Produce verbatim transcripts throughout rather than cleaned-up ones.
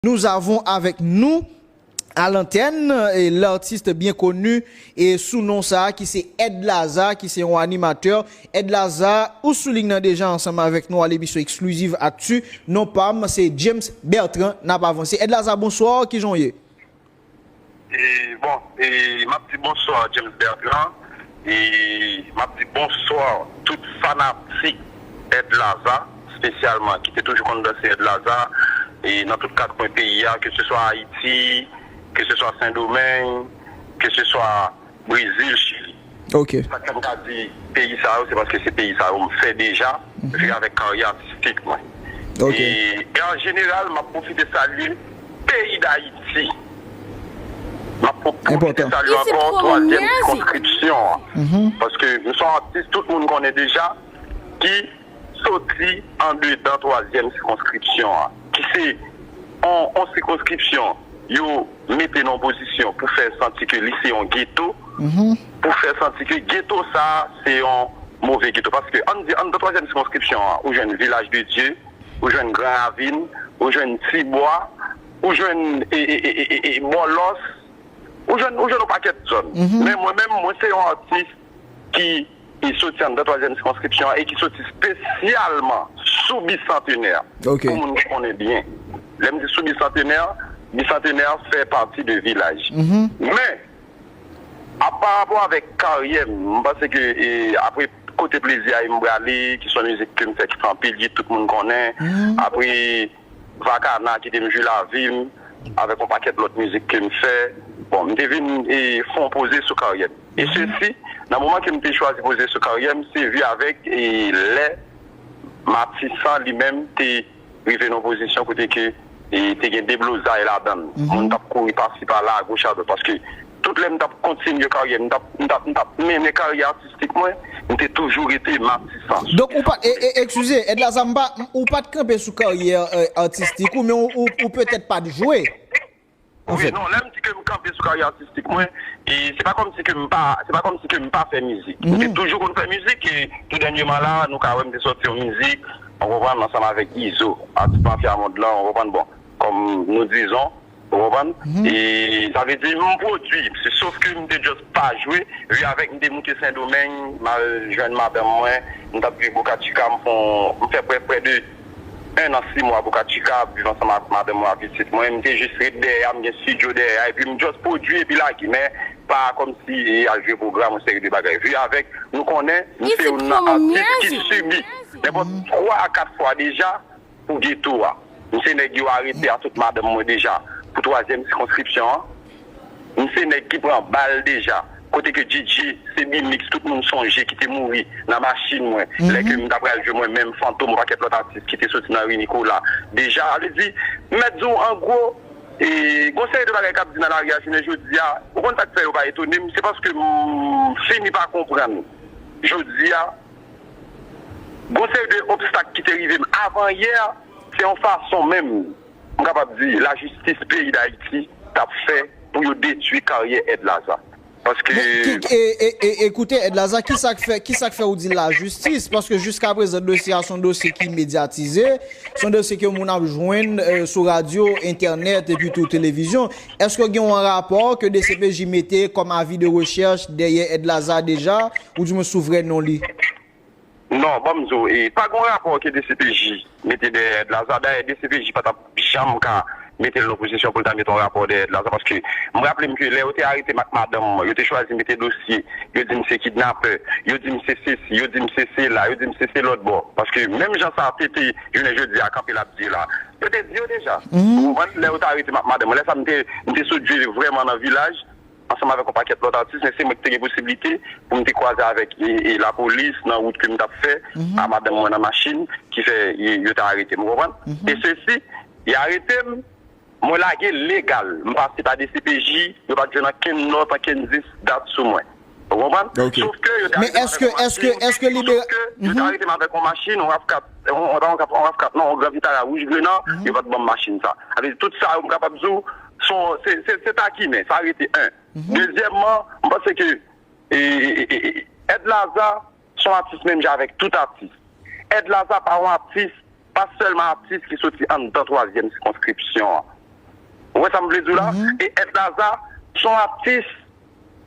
Nous avons avec nous à l'antenne, euh, l'artiste bien connu et sous nom sa, ki se Ed Laza, ki se yon animatè. Ed Laza, ou sou liy nan deja ansanm avèk nou a lemisyon Exclusive Actu. Non pa m, se James Bertrand, n ap avanse. Ed Laza, bonswa, kijan w ye? E, bon, e, m ap di bonswa James Bertrand, e m ap di bonswa tout fanatik Ed Laza, espesyalman, ki te toujou konn danse Ed Laza, e nan tout kat kwen peyi a, ke se swa Ayiti, ke se swa Sendomeng, ke se swa Brezil, Chili. Ok. Sa k fè m ka di peyi sa yo, se paske se peyi sa yo m fè deja, viv avèk karyè atistik mwen. Ok. E, e an jeneral, m ap pwofite salye peyi Dayiti. M ap pwofite Enpòtan. salye ankò twazyèm sikonskripsyon an. Paske m se yon atis, tout moun konnen deja, ki soti andedan twazyèm sikonskripsyon an, ki se on, on sikonskripsyon yo mete nan pozisyon pou fè santi ke li se yon geto, pou fè santi ke geto sa a se yon move geto. Paske ann di, anndan twazyèm sikonskripsyon an, ou jwenn Vilaj de Dye, ou jwenn Gran Ravin, ou jwenn Tibwa, ou jwenn e, e, e, e, e, Bòlòs, ou jwenn, ou jwenn yon pakèt zòn. Men mwen menm, mwen se yon atis ki, ki soti anndan twazyèm sikonskripsyon an e ki soti espesyalman sou Bisantenè. Ok. Pou moun ki konnen byen. Lè m di sou Bisantenè, Bisantenè fè pati de Vilaj. Men, a, pa rapò avèk karyè m, m panse ke, e, apre Kote Plezi a M prale, ki se yon mizik ke m fè ki fè anpil hit, tout moun konnen. Apre Vakana, ki te m jwe lavi m, avèk yon pakèt lòt mizik ke m fè. Bon, m te vin e, fè yon poze sou karyè m. E sesi, nan moman ke m te chwazi poze sou karyè m, se vi avèk e, lè Matisan li menm te rive nan pozisyon kote ke e, te gen deblozay ladan l. Moun t ap kouri pasi pala, agoch adwat. Paske tout lè m t ap kontinye karyè m, m t ap, m t ap, m t ap mennen karyè atistik mwen, m te toujou rete Matisan. Donk, ou pa, e, e, eskize, Ed Laza, m pa, ou pa t kanpe sou karyè e, atistik ou, men ou, ou, ou petèt pa t jwe. Wi, non, lè m di ke m kanpe sou karyè atistik mwen, e se pa kòmsi ke m pa, se pa kòmsi ke m pa fè mizik. M te toujou konn fè mizik, e tou dènyèman la, nou ka wè m te sòti yon mizik, ou konprann, ansanm avèk Izo, atis Mafya Mond lan, ou konprann, bon, kòm nou dizon, ou konprann? E sa vle di, m pwodui, se sof ke m te just pa jwe, vi avèk m te moute Sendomeng, m al jwenn madanm mwen, m t ap viv Boca Chica, m fè, m fè prè, prè de en an, sis mwa Boca Chica, ap viv ansanm ak madanm mwen, ak pitit mwen. M te jis ret dèyè a, m gen estidyo dèyè a, epi m just pwodui epi lage, men pa kòmsi e, al jwe pwogram, yon seri de bagay. Vi avèk, nou konnen, m se youn nan atis ki sibi nenpòt twa a kat fwa deja pou geto a. M se nèg yo arete aswè madanm mwen deja pou twazyèm sikonskripsyon an. M se nèg ki pran bal deja. Kote ke D J, se B-Mix, tout moun sonje ki te mouri nan machin mwen. Lè ke m ta pral jwe mwen menm, Fantom, yon pakèt lòt atis ki te soti nan ri Nikola. Deja, sa vle di, m mèt di w an gwo, e, gon seri de bagay k ap di nan lari a jounen jodi a, ou konn sa k fè yo pa etone m, se paske m fini pa konprann. Jodi a, gon seri de obstak ki te rive m avan yè, se yon fason menm, m kapab di, lajistis peyi Dayiti t ap fè pou yo detwi karyè Ed Laza. Paske. Bon, ki, e, e, e, ekoute, Ed Laza, ki sa k fè, ki sa k fè ou di lajistis? Paske jiskaprezan, dosye a se yon dosye ki medyatize, se yon dosye ke moun ap jwenn e, sou radyo, entènèt, epi tou televizyon. Èske gen yon rapò ke D C P J mete kòm avi de rechèch dèyè Ed Laza deja, oudimwen sou vrè non li? Non, ban m di w, e, pa gen rapò ke D C P J mete dèyè Ed Laza. Dayè, D C P J pa t ap janm ka mete l nan pozisyon pou l ta mete yon rapò dèyè Ed Laza, paske m raple m ke lè yo te arete m ak madanm mwen, yo te chwazi mete dosye, yo di m se kidnapè, yo di m se sesi, yo di m se sela, yo di m se se lòt bò. Paske menm jan sa T T jounen jodi a kanpe l ap di la, yo te di yo deja. Ou konprann? Lè yo te arete m ak madanm mwen, lè sa m te, m te sot jwe vrèman nan Vilaj, ansanm avèk yon pakèt lòt atis, men se mwen ki te gen posiblite pou m te kwaze avèk e, e, lapolis nan wout ke m t ap fè, a madanm mwen nan machin, ki fè e, yo te arete m, ou konprann? E sesi, y arete m, mwen lage legal, m pase pa D C P J, yo pa t jwenn ankenn nòt, ankenn dis dat sou mwen. Ou konprann? Ok. Sof ke yo te Men arete m èske, avèk yon èske, machin, èske libere- sof ke yo te arete m avèk yon machin, yon rav kat, yon, yon, yon rav kat, non, yon Gran Vitara wouj grenan, yo pa t ban m machin sa. Sa vle di, tout sa yo, m kapab di w, se, se, se takinen, sa rete en. Dezyèmman, m panse ke e, e, e, e, e, Ed Laza se yon atis menm jan avèk tout atis. Ed Laza pa yon atis, pa sèlman atis ki soti anndan twazyèm sikonskripsyon an. Ou wè sa m vle di w la? E Èd Laza, se yon atis,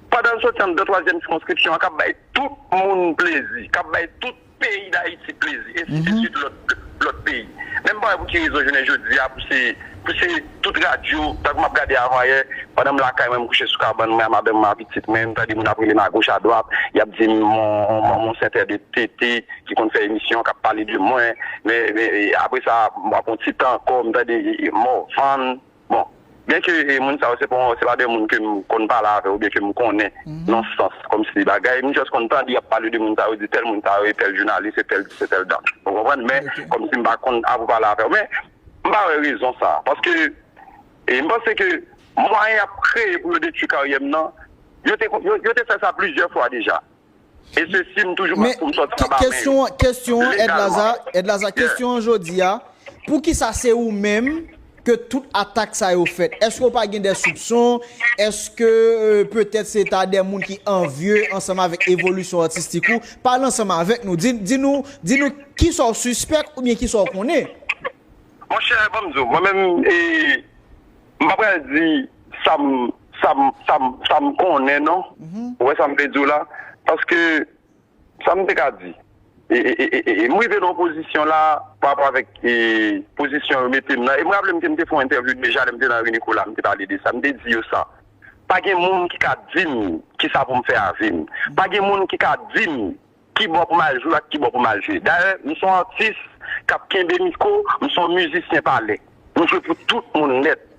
pandan l soti anndan twazyèm sikonskripsyon an, k ap bay tout moun plezi, k ap bay tout peyi Dayiti plezi, ensi de swit lòt, lòt peyi. Men m pa wè pou ki rezon jounen jodi a, pou se, pou se tout radyo, tankou m ap gade avan yè, pandan m lakay mwen, m kouche sou kabann mwen, a madanm mwen, a pitit mwen, m tande moun ap rele m agoch adwat, y ap di m, mon, mon, mon sentè de tete, ki konn fè emisyon, k ap pale de mwen, men, men, apre sa, m ap yon ti tan ankò, m tande, Morvan, bon, byen ke, e, moun sa yo, se pa, se pa de moun ke m konn pale avè yo, oubyen ke m konnen, nan sans, kòmsi bagay, m just konn tande y ap pale de moun sa yo, di tèl moun sa yo, e tèl jounalis, e tèl, se tèl dam. Ou konprann? Men, kòmsi m pa konn ap pale avè yo. Men, m pa wè rezon sa. Paske, e, m panse ke mwayen y ap kreye pou yo detwi karyè m nan, yo te, yo, yo te fè sa plizyè fwa deja. E se si m toujou bat pou m sòti anba men yo. Legalman. Kesyon an, Èd Laza, Èd Laza, kesyon an jodi a, poukisa se ou menm ke tout atak sa yo fèt? Èske w pa gen de soupson? Èske, euh, petèt se ta de moun ki anvye ansanm avèk evolisyon atistik ou? Pale ansanm avèk nou. Di, di nou, di nou kisa w sispèk oubyen kisa w konnen. Monchè, ban m di w, mwen menm, e, m pa pral di sa m, sa m, sa m, sa m konnen, non. Ou wè sa m vle di w la? Paske, sa m te ka di, e, e, e, e, e, m rive nan yon pozisyon la, pa rapò avèk, e, pozisyon yo mete m nan. E m raple m ke m te fè yon entèvyou deja lè m te nan Rue Nicolas, m te pale de sa. M te di yo sa. Pa gen moun ki ka di m kisa pou m fè a vi m. Pa gen moun ki ka di m ki bò pou m al jwe ak ki bò pou m al jwe. Dayè, m se yon atis k ap kenbe mikwo, m se yon mizisyen palè. M jwe pou tout moun nèt.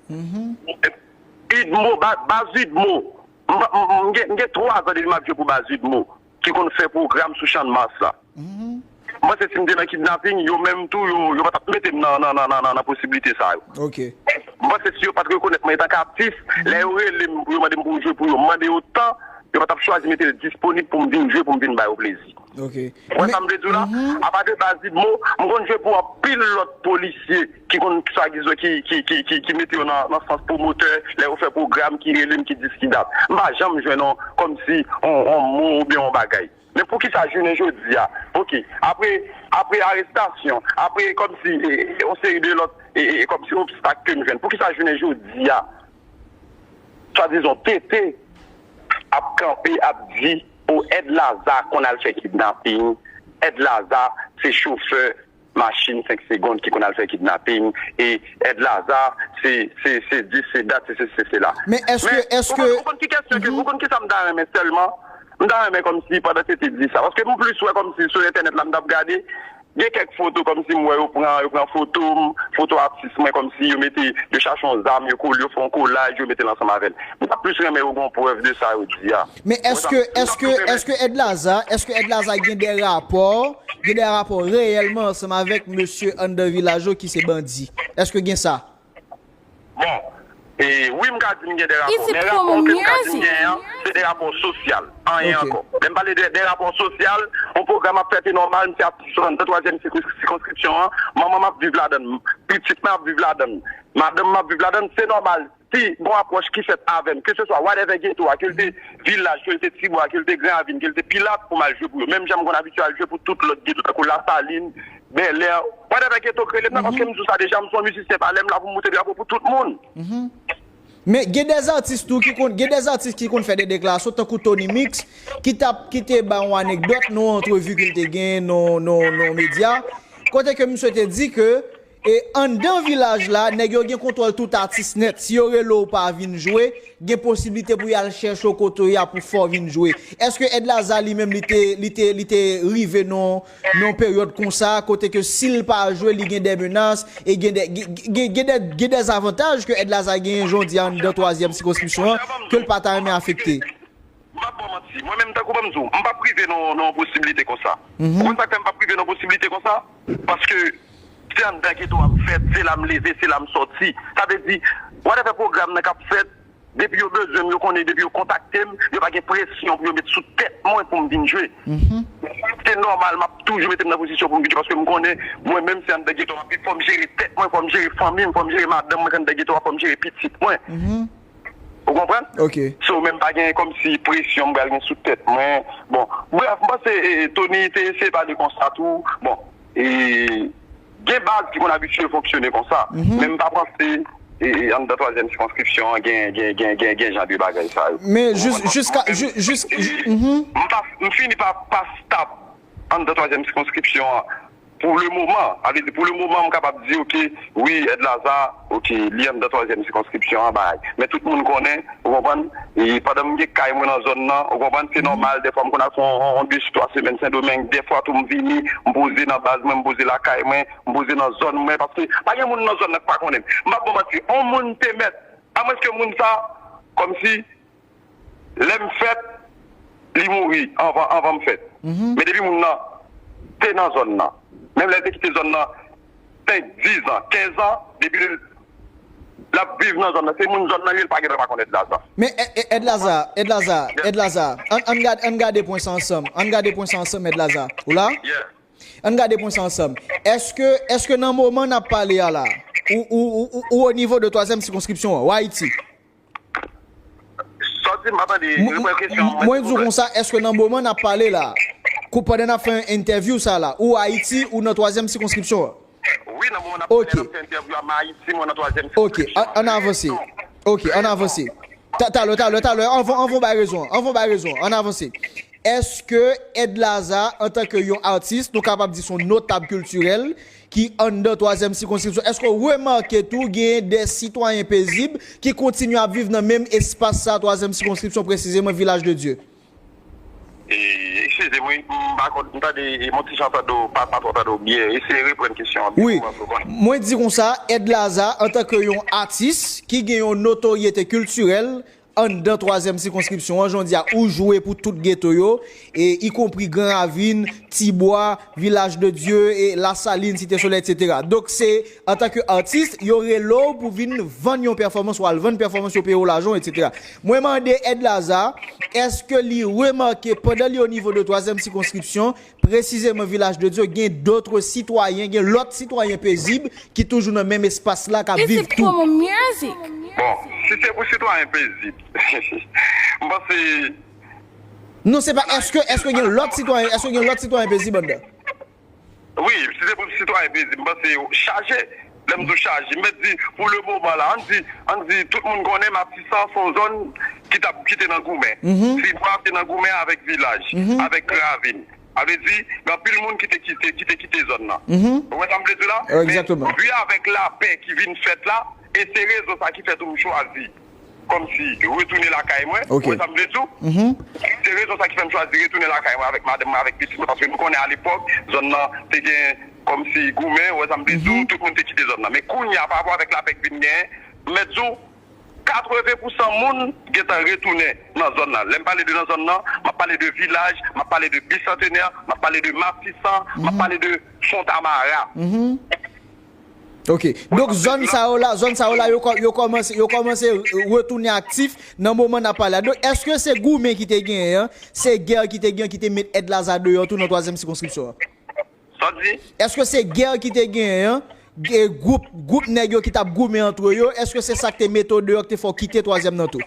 Udmo, ba- baz Udmo, m, m, m gen, m gen twa zan depi m ap jwe pou baz Udmo, ki konn fè pwogram sou Channmas la. M panse si m te nan kidnaping, yo menm tou, yo, yo pa t ap mete m nan, nan, nan, nan, nan, nan posiblite sa yo. M panse si yo pa t rekonèt mwen etanke atis, lè yo rele m pou yo mande m pou m jwe pou yo, m mande yo tan, yo pa t ap chwazi mete l disponib pou m vin jwe, pou m vin ba yo plezi. Ou wè sa m vle di w la? Apa de baz Udmo, m konn jwe pou anpil lòt polisye ki konn swadizan ki, ki, ki, ki, ki mete yo nan, nan sans pwomotè, lè yo fè pwogram, ki rele m, ki dis, ki dat. M pa janm jwenn yon, kòmsi, yon, yon mo oubyen yon bagay. Men poukisa jounen jodi a, oke, apre, apre arestasyon, apre kòmsi, e, e, yon seri de lòt, e, e, kòmsi obstak ke m jwenn, poukisa jounen jodi a, swadizan T T ap kanpe, ap di, o, Èd Laza konn al fè kidnaping, Èd Laza se chofè machin senk segonn ki konn al fè kidnaping, e Èd Laza se, se, se dis, se dat, se sesi, se sela. Men èske, èske... Ou konn, ou konn ki kesyon ke, ou konn kisa m ta renmen sèlman? M ta renmen kòmsi pandan T T di sa. Paske m plis wè kòmsi sou entènèt la m t ap gade, gen kèk foto kòmsi m wè yo pran, yo pran foto m, foto atis mwen kòmsi yo mete, yo chache yon zam, yo kole, yo fè yon kolaj, yo mete l ansanm avè l. M ta plis renmen yo gen yon prèv de sa yo di a. Men èske, èske, èske Èd Laza, èske Èd Laza gen de rapò, gen de rapò reyèlman ansanm avèk mesye anndan vilaj yo ki se bandi? Èske gen sa? Bon, e, wi, m ka di m gen de rapò, men rapò ke m ka di m genyen an, se de rapò sosyal, anyen ankò. Lè m pale de, de rapò sosyal, yon pwogram ap fèt, e nòmal, m se ap nan twazyèm sikonskripsyon an, manman m ap viv ladan l, pitit mwen ap viv ladan l, madanm m ap viv ladan l, se nòmal. Si gon apwòch ki fèt avè m, keseswa whatever geto a, ke l te Vilaj, ke l te Tibwa, ke l te Gran Ravin, ke l te Pilat, pou m al jwe pou yo. Menm jan m konn abitye al jwe pou tout lòt geto, tankou Lasalin, Bèlè, whatever geto k rele m nan, paske m di w sa deja, m se yon mizisyen palè, m la pou m moute drapo pou tout moun. Men gen dèz atis tou ki konn, gen dèz atis ki konn fè de deklarasyon, tankou Tony Mix, ki t ap, ki te bay yon anekdòt nan yon antrevi ke l te gen nan, nan, nan medya, kote ke misye te di ke E anndan vilaj la, nèg yo gen kontwòl tout atis nèt. Si yo rele w pa vin jwe, gen posiblite pou y al chèche w kote w ye a pou fè w vin jwe. Èske Èd Laza li menm li te, li te, li te rive nan, nan yon peryòd konsa, kote ke si l pa jwe, li gen de menas, e gen de, gen, gen, gen de, gen de zavantaj ke Èd Laza genyen jodi a anndan twazyèm sikonskripsyon an, ke l pa ta renmen afekte? M p ap ba w manti. Mwen menm, tankou ban m di w, m p ap rive nan, nan yon posiblite konsa. Ou konn sa k fè m p ap rive nan yon posiblite konsa? Paske se anndan geto a m fèt, se la m leve, se la m sòti. Sa vle di, whatever pwogram nan k ap fèt, depi yo bezwen m, yo konnen, depi yo kontakte m, yo pa gen presyon pou yo met sou tèt mwen pou m vin jwe. Se nòmal, m ap toujou mete m nan pozisyon pou m vin jwe, paske m konnen, mwen menm, se anndan geto a m ap viv, fò m jere tèt mwen, fò m jere fanmi m, fò m jere madanm mwen k anndan geto a, fò m jere pitit mwen. Ou konprann? So, menm pa gen kòmsi presyon m pral gen sou tèt mwen. Bon, brèf, m panse, e, Tony te eseye pale konsa tou. Bon, e, gen baz ki konn abitye fonksyone konsa. Men m pa panse, e, e, anndan twazyèm sikonskripsyon an gen, gen, gen, gen, gen jan de bagay sa yo. Men jis, jiska, jis, jis, mhm. M pa, m fini pa, pa stab anndan twazyèm sikonskripsyon an pou le moman. Sa vle di, pou le moman, m kapab di, oke, wi, Èd Laza, oke, li anndan twazyèm sikonskripsyon an, bay. Men tout moun konnen, ou konprann, e pandan m gen kay mwen nan zòn nan, ou konprann, se nòmal, dèfwa m konn al fè yon, yon, yon de twa semèn Sendomeng, dèfwa tou m vini, m poze nan baz mwen, m poze lakay mwen, m poze nan zòn mwen, paske pa gen moun nan zòn nan k pa konnen m. M p ap ba w manti, yon moun te mèt, amwenske moun sa, kòmsi, lè m fèt, li mouri anvan, anvan m fèt. Men depi moun nan te nan zòn nan, menm lè l te kite zòn nan, senk, diz an, kenz an, depi l, l ap viv nan zòn nan, se moun zòn nan li ye, l pa gentan pa konn Èd Laza. Men È-, È-, Èd Laza, Èd Laza, Èd Laza, ann, ann gad-, ann gade pwen sa ansanm, ann gade pwen sa ansanm, Èd Laza. Ou la? Yeah. Ann gade pwen sa ansanm. Èske, èske nan moman n ap pale a la, ou, ou, ou, ou, ou o nivo de twazyèm sikonskripsyon an, ou Ayiti? Sa w di m pa tande, reprann kesyon an. Mwen di w konsa, èske nan moman n ap pale la, kou pandan n ap fè entèvyou sa la, ou Ayiti, ou nan twazyèm sikonskripsyon an? Wi, nan moman n ap pale, n ap fè entèvyou a, m Ayiti, mwen nan twazyèm sikonskripsyon an. Ok, ann avanse. Ok, ann avanse. Ta-, talè, talè, talè, anvan, anvan w bay rezon an, anvan w bay rezon an, ann avanse. Èske Èd Laza, antanke yon atis, nou kapab di se yon notab kiltirèl, ki anndan twazyèm sikonskripsyon, èske w remake tou genyen de sitwayen pezib ki kontinye ap viv nan menm espas sa, twazyèm sikonskripsyon, presizeman Vilaj de Dye? E, eskize m, wi, m pa konn, m tande, e, m on ti jan tande w, pa, pa twò tande w byen. Eseye reprann kesyon an byen pou mwen konprann. Wi, mwen di konsa, Èd Laza, antanke yon atis ki gen yon notoryete kiltirèl, anndan twazyèm sikonskripsyon an, jan w di a, ou jwe pou tout geto yo, e ikonpri Gran Ravin, Tibwa, Vilaj de Dye, e Lasalin, Site Solèy, etsetera. Donk, se antanke atis, yo rele w pou vin vann yon pèfòmans, ou al vann pèfòmans, yo peye w lajan, etsetera. Mwen mande Èd Laza, èske li remake, pandan li o nivo de twazyèm sikonskripsyon, presizeman Vilaj de Dye, gen dòt sitwayen, gen lòt sitwayen pezib ki toujou nan menm espas la k ap viv tou. Bon, si se pou sitwayen pezib, m panse. Non, se pa èske, èske gen lòt sitwayen, èske gen lòt sitwayen pezib anndan? Wi, si se pou sitwayen pezib, m panse yo chaje. Lè m di w chaje, m mèt di, pou le moman la, ann di, ann di, tout moun konnen Matisan se yon zòn ki t ap, ki te nan goumen. Tibwa te nan goumen avèk Vilaj, avèk Ravin. Sa vle di, gen anpil moun ki te kite, ki te kite zòn nan. Ou wè sa m vle di w la? Men, vi avèk lapè ki vin fèt la, e se rezon sa ki fè tou m chwazi kòmsi retounen lakay mwen. Ou wè sa m vle di w? Se rezon sa ki fè m chwazi retounen lakay mwen avèk madanm mwen, avèk pitit mwen, paske nou konnen alepòk, zòn nan te gen kòmsi goumen, ou wè sa m vle di w, tout moun te kite zòn nan. Men kounye a, pa rapò avèk lapè k vin genyen, m mèt di w, katreven pousan moun gentan retounen nan zòn nan. Lè m pale de nan zòn nan, m ap pale de Vilaj, m ap pale de Bisantenè, m ap pale de Matisan, m ap pale de Fontamara. Ok. Donk, zòn sa yo la, zòn sa yo la, yo kò-, yo kòmanse, yo kòmanse retounen aktif nan moman n ap pale a. Donk, èske se goumen ki te genyen an, se gè ki te genyen an ki te met Èd Laza deyò tou nan twazyèm sikonskripsyon an? Sa w di? Èske se gè ki te genyen an, e gwoup, gwoup nèg yo ki t ap goumen antre yo, èske se sa k te mete w deyò, ki te fè w kite twazyèm nan tou?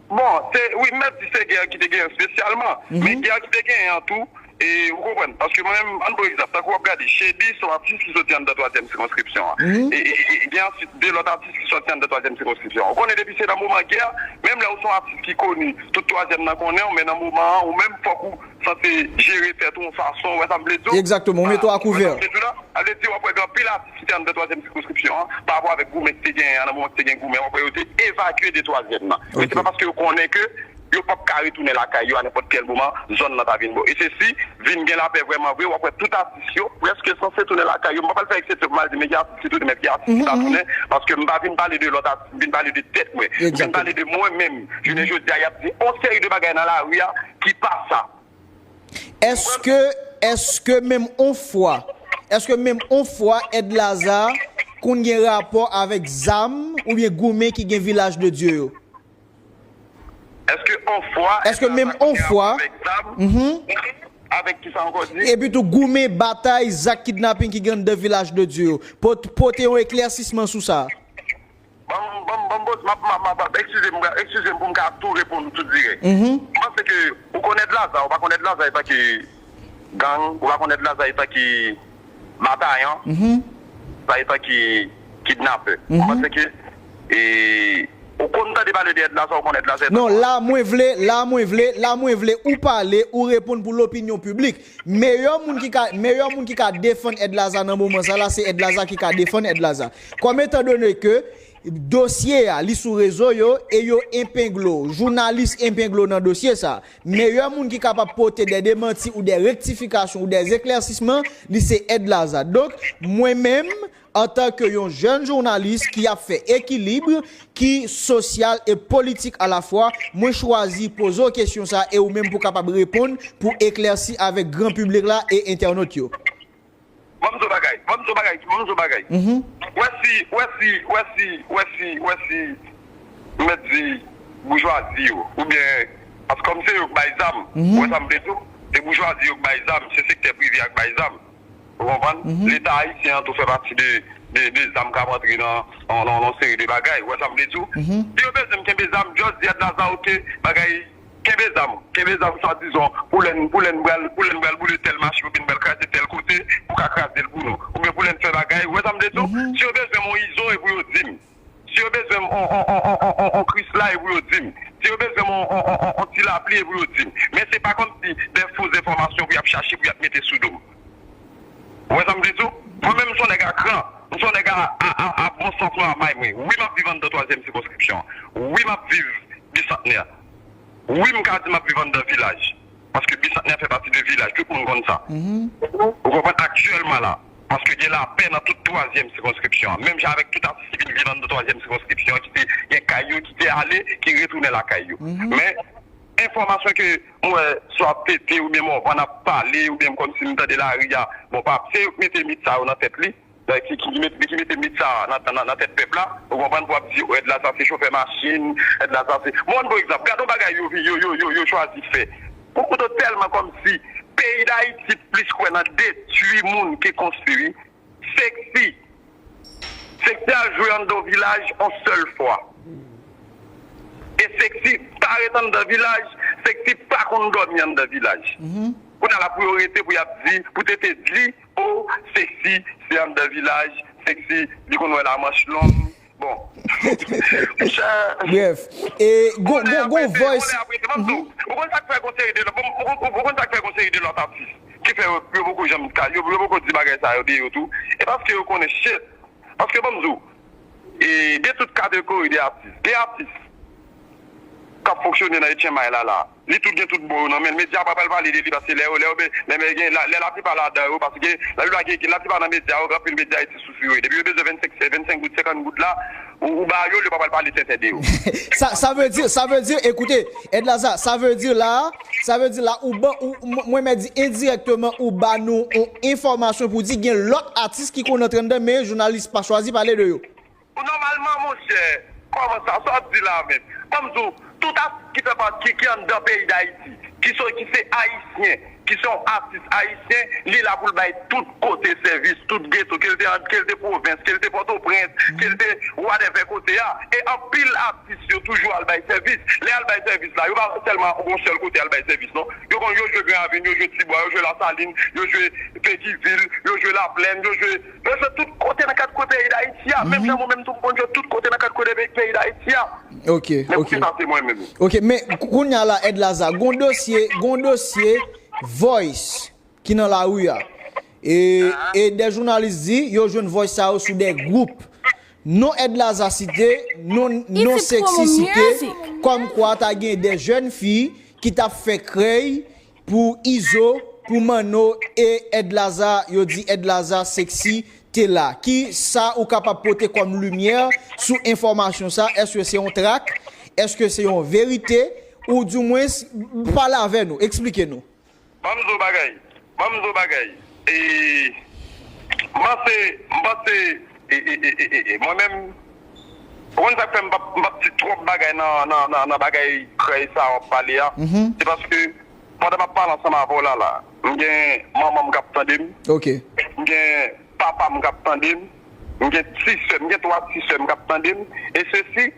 Bon, se, wi, m mèt di se gè ki te genyen espesyalman. Men gè ki te genyen an tou, e, ou konprann, paske mwen menm, ann pran egzanp, tankou w ap gade, Chedi se yon atis ki soti anndan twazyèm sikonskripsyon an. E, e, e, gen ansuit de lòt atis ki soti anndan twazyèm sikonskripsyon an. Ou konnen depi se nan moman gè, menm lè ou se yon atis ki koni tout twazyèm nan konnen w, men nan moman an, ou menm fòk ou sanse jere tèt ou yon fason, ou wè sa m vle di w? Egzakteman, ou mete w a kouvè. Ou wè sa m vle di w la? Sa vle di w ap wè gen anpil atis ki te anndan twazyèm sikonskripsyon an, pa rapò avèk goumen ki te genyen an, nan moman ki te gen goumen, w ap wè yo te evakye de twazyèm nan. Men se pa paske yo konnen ke yo p ap ka retounen lakay yo a nenpòt kèl moman, zòn nan ta vin bon. E se si vin gen lapè vrèman vre, w ap wè tout atis yo prèske sanse tounen lakay yo. M pa pral fè eksepsyon pou m al di, men gen atis ki tounen, men ki atis ki pa tounen, paske m pa vin pale de lòt atis, m vin pale de tèt mwen. M vin pale de mwen menm. Jounen jodi a, y ap di on seri de bagay nan lari a ki pa sa. Èske, èske menm on fwa, èske menm on fwa Èd Laza konn gen rapò avèk zam oubyen goumen ki gen Vilaj de Dye yo? Èske on fwa, èske menm on fwa, avèk zam? Avèk kisa ankò di? Epi tou, goumen, batay, zak kidnaping ki gen anndan Vilaj de Dye yo. Pot-, pote yon eklèsisman sou sa. Ban m, ban m, ban m poze, m ap, m ap, m ap, eskize m, eskize m pou m ka tou reponn ou tou dirèk. M panse ke ou konn Èd Laza, ou pa konn Èd Laza etan ke gang, ou pa konn Èd Laza etan ke batayan, sa etan ke kidnapè. Ou panse ke, e, ou konn tande pale de Edlaza, ou konn Edlaza? Non, la mwen vle, la mwen vle, la mwen vle ou pale, ou reponn pou lopinyon piblik. Meyè moun ki ka, meyè moun ki ka defann Edlaza nan moman sa la, se Edlaza ki ka defann Edlaza. Kòm etan done ke dosye a, li sou rezo yo, e yo enpengle w, jounalis enpengle w nan dosye sa. Meyè moun ki kapab pote de demanti ou de rektifikasyon ou de eklèsisman, li se Edlaza. Donk, mwen menm, antanke yon jèn jounalis ki ap fè ekilib, ki sosyal e politik alafwa, mwen chwazi poze w kesyon sa e ou menm pou kapab reponn, pou eklèsi avèk gran piblik la e entènot yo. Ban m di w bagay, ban m di w bagay, ban m di w bagay. Wè si, wè si, wè si, wè si, wè si, m mèt di boujwazi yo, oubyen, paske kòm se yo k bay zam, wè sa m vle di w, se boujwazi yo k bay zam, se sektè prive a k bay zam. Ou konprann? Leta ayisyen an tou fè pati de, de, de zam k ap antre nan, nan, nan, nan seri de bagay. Ou wè sa m vle di w? Si yo bezwen m kenbe zam, just di Edlaza, oke, bagay, kenbe zam. Kenbe zam, swadizan, pou lè n, pou lè n pral, pou lè n pral boule tèl machin, oubyen n pral kraze tèl kote, ou ka kraze l pou nou. Oubyen pou lè n fè bagay, ou wè sa m vle di w? Si yo bezwen m on Izo, e pou yo di m. Si yo bezwen m on, on, on Krisla, e pou yo di m. Si yo bezwen m on, on, on, on, on Ti Lapli, e pou yo di m. Men se pa kòmsi de fo enfòmasyon pou y ap chache, pou y ap mete sou do m. Ou wè sa m vle di w? Mwen menm, m se yon nèg a kran. M se yon nèg a, a, a, a bon sans mwen, a may mwen. Wi, m ap viv anndan twazyèm sikonskripsyon an. Wi, m ap viv Bisantnè. Wi, m ka di m ap viv anndan vilaj. Paske Bisantnè fè pati de vilaj. Tout moun konn sa. Ou konprann? Aktyèlman la. Paske gen lapè nan tout twazyèm sikonskripsyon an. Menm jan avèk tout atis ki vin viv anndan twazyèm sikonskripsyon an, ki te gen kay yo, ki te ale, ki retounen lakay yo. Men, enfòmasyon ke m wè swa T T oubyen Morvan ap pale, oubyen kòmsi m tande lari a, bon, pa, se yo k mete mit sa yo nan tèt li, ki, ki, ki met, ki mete mit sa nan, nan, nan tèt pèp la, ou konprann, pou ap di, o, Edlaza se chofè machin, Edlaza se. Mwen, pa egzanp, gade yon bagay yo, yo, yo, yo, yo chwazi fè. Pou kote tèlman kòmsi peyi Dayiti plis kwè nan detwi moun ke konstwi, Sexy. Sexy al jwe anndan yon vilaj yon sèl fwa. E Sexy pa ret anndan vilaj, Sexy pa konn dòmi anndan vilaj. Kounye a la pou yo rete, pou y ap di, pou T T di, o, Sexy se anndan vilaj, Sexy, li konn wè lamanch long. Bon. Monchè. Brèf. E gon, gon, gon voice. Ou konn sa k fè gon seri de lòt, ou konn, ou konn sa k fè gon seri de lòt atis ki fè yo, yo poko janm ka, yo, yo poko di bagay sa yo de yo tou. E paske yo konnen shit. Paske ban m di w, e, de tout kategori de atis, gen atis k ap fonksyone nan H M I la, la. Li tout gen tout bon yo nan men l. Medya pa pral pale de li paske lè yo, lè yo, lè, lè gen, la, lè laplipa ladan yo, paske gen, laplipa gen, gen laplipa nan medya yo, gen anpil medya isi sou yo. Depi yo bezwen vennsenk, vennsenk goud, senkant goud la, ou, ou ba yo, yo pa pral pale tenten de yo. Sa, sa vle di, sa vle di, ekoute, Edlaza, sa vle di la, sa vle di la, ou ban, ou, mwen, mwen mèt di endirèkteman, ou ba nou yon enfòmasyon pou di gen lòt atis ki konn antre anndan, men jounalis pa chwazi pale de yo. Nòmalman, monchè, kòman sa, sa w ap di la menm? Ban m di w, tout atis ki fè pati, ki, ki anndan peyi Dayiti, ki se, ki se ayisyen, ki se yon atis ayisyen, li la pou l bay tout kote sèvis, tout geto, ke l te, ke l te pwovens, ke l te Pòtoprens, ke l te whatever kote a. E anpil atis yo toujou al bay sèvis. Lè y al bay sèvis la, yo pa sèlman yon sèl kote al bay sèvis, non. Yo konn, yo jwe Gran Ravin, yo jwe Tibwa, yo jwe Lasalin, yo jwe Pekivil, yo jwe Laplèn, yo jwe, yo jwe tout kote nan kat kwen peyi Dayiti a. Menm jan mwen menm tou, m konn jwe tout kote nan kat kwen peyi, peyi Dayiti a. Ok, ok. Men pou ki sa se mwen menm. Ok, men kou-, kounye a la, Edlaza, gon dosye, gon dosye Voice ki nan lari a. E, e de jounalis di, yo jwenn Voice sa yo sou de gwoup. Non Edlaza site, non, non Sexy site, kòmkwa ta gen de jèn fi ki t ap fè krèy pou Izo, pou Manno e Edlaza, yo di Edlaza Sexy te la. Ki sa ou kapab pote kòm limyè sou enfòmasyon sa? Èske se yon trak? Èske se yon verite? Ou dimwens, pale avè nou, eksplike nou. Ban m di w bagay. Ban m di w bagay. E, m panse, m panse, e, e, e, e, e, e, mwen menm, ou konn sa k fè m p ap, m p ap di twòp bagay nan, nan, nan, nan bagay krèy sa w ap pale a? Se paske, pandan m ap pale ansanm avè w la, la, m gen manman m k ap tande m. Ok. M gen papa m k ap tande m, m gen ti sè m, m gen twa ti sè m k ap tande m, e sesi,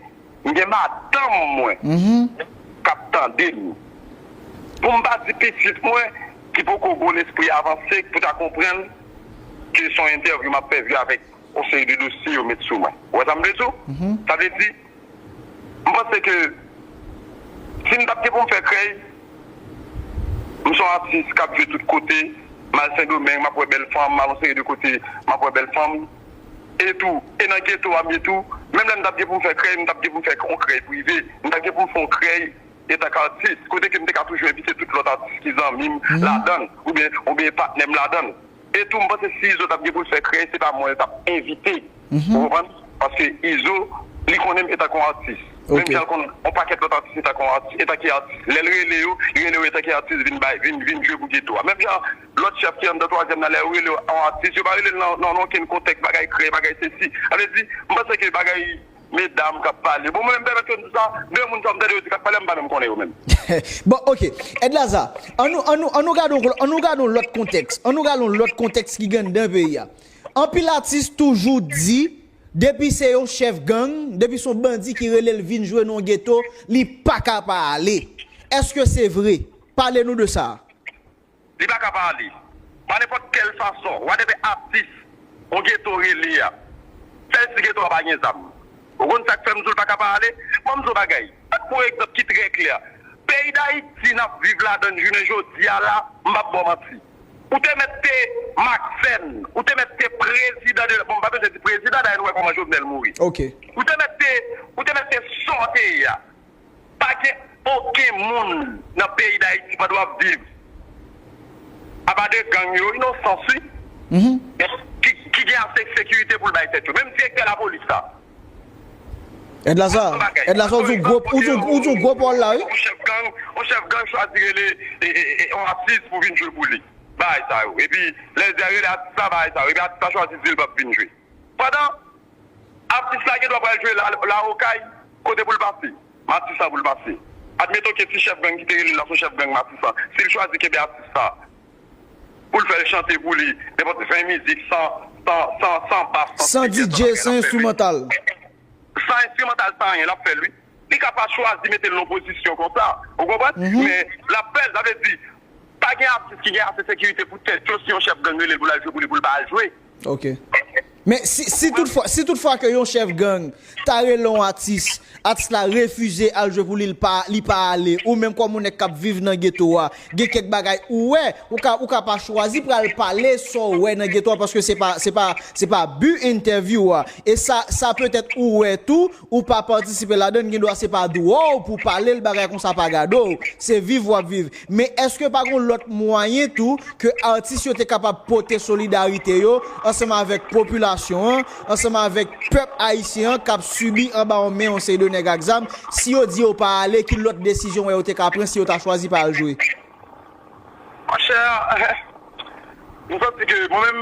m gen madanm mwen k ap tande m. Pou m pa di pitit mwen ki poko gon lespri avanse pou ta konprann ke se yon entèvyou m ap fè vye avèk yon seri de dosye yo met sou mwen. Ou wè sa m vle di w? Sa vle di, m panse ke si m t ap gen pou m fè krèy, m se yon atis k ap jwe tout kote, m al Sendomeng, m ap wè bèl fanm, m al yon seri de kote, m ap wè bèl fanm. E tou, e nan geto a m ye tou, menm lè m t ap gen pou m fè krèy, m t ap gen pou m fè yon krèy prive, m t ap gen pou m fè yon krèy etanke atis, kote ke m te ka toujou envite tout lòt atis ki zanmi m ladan l, oubyen, oubyen patnè m ladan l. E tou, m panse si Izo t ap gen pou l fè krèy, se pa mwen yo t ap envite. Ou konprann? Paske Izo, li konnen m etanke yon atis. Menm jan l konn yon pakèt lòt atis etanke yon atis, etanke atis. Lè l rele yo, li rele yo etanke atis, vin bay, vin, vin jwe pou geto a. Menm jan lòt chèf ki anndan twazyèm nan, lè yo rele yon atis, yo pa rele l nan, nan, nan okenn kontèks, bagay krèy, bagay sesi. Sa vle di, m panse ke bagay medam k ap pale. Bon, mwen menm, pèmèt ke m di sa, de moun sa m tande yo di k ap pale, m pa menm konnen yo menm. Bon, ok. Edlaza, an nou, an nou, an nou gade yon, an nou gade yon lòt kontèks. An nou gade yon lòt kontèks ki gen anndan peyi a. Anpil atis toujou di, depi se yon chèf gang, depi se yon bandi ki rele l vin jwe nan yon geto, li pa ka pa ale. Èske se vre? Pale nou de sa. Li pa ka pa ale. Pa nenpòt kèl fason, whatever atis yon geto rele a, sèl si geto a pa gen zam. Ou konn sa k fè m di w l pa ka pa ale? Ban m di w bagay. Ban m yon egzanp ki trè klè. Peyi Dayiti n ap viv ladan l jounen jodi a la, m p ap ba w manti. Ou te mèt te Maxène, ou te mèt te prezidan de, bon, m pa bezwen di prezidan, dayè nou wè kòman Jovenel mouri. Ok. Ou te mèt te, ou te mèt te sa w te ye a. Pa gen okenn moun nan peyi Dayiti pandan w ap viv apa de gang yo, inosans wi, ki, ki gen ase sekirite pou l bay tèt yo. Menm direktè lapolis la. Edlaza, Edlaza, ou di yon gwo, ou di yon, ou di yon gwo pawòl la, wi. Yon chèf gang, yon chèf gang chwazi rele e, e, e, yon atis pou vin jwe pou li. Bagay sa yo. Epi, lè l di a rele atis la, bagay sa yo. Epi atis la chwazi di l p ap vin jwe. Pandan atis la gen dwa pral jwe la, la okay, kote pou l pase? Matisan pou l pase. Admeton ke ti chèf gang ki te rele l la se yon chèf gang Matisan. Si l chwazi kenbe atis sa pou l fè l chante pou li nenpòt ven mizik san, san, san, san bas, san DJ, san enstrimantal. San enstrimantal, san anyen, l ap fè l wi. Li ka pa chwazi mete l nan pozisyon konsa. Ou konprann? Men l ap fè l, sa vle di, pa gen atis ki gen ase sekirite pou tèt yo si yon chèf gang rele l pou l al jwe pou li, pou l pa al jwe. Ok. Men si, si toutfwa, si toutfwa ke yon chèf gang ta rele yon atis, atis la refize al jwe pou li, li pa, li pa ale, ou menm kòm yon nèg k ap viv nan geto a, gen kèk bagay ou wè, ou ka, ou ka pa chwazi pral pale sa w wè nan geto a, paske se pa, se pa, se pa bi entèvyou a. E sa, sa petèt ou wè tou, ou pa patisipe ladan l, gen dwa se pa dwa w pou pale l, bagay konsa pa gade w, se viv w ap viv. Men èske pa gen lòt mwayen tou ke atis yo te kapab pote solidarite yo ansanm avèk popilasyon an, ansanm avèk pèp ayisyen an k ap sibi anba yon men yon seri de nèg ak zam, si yo di yo pa ale, ki lòt desizyon w wè yo te ka pran si yo ta chwazi pa al jwe? Monchè, m santi ke mwen menm,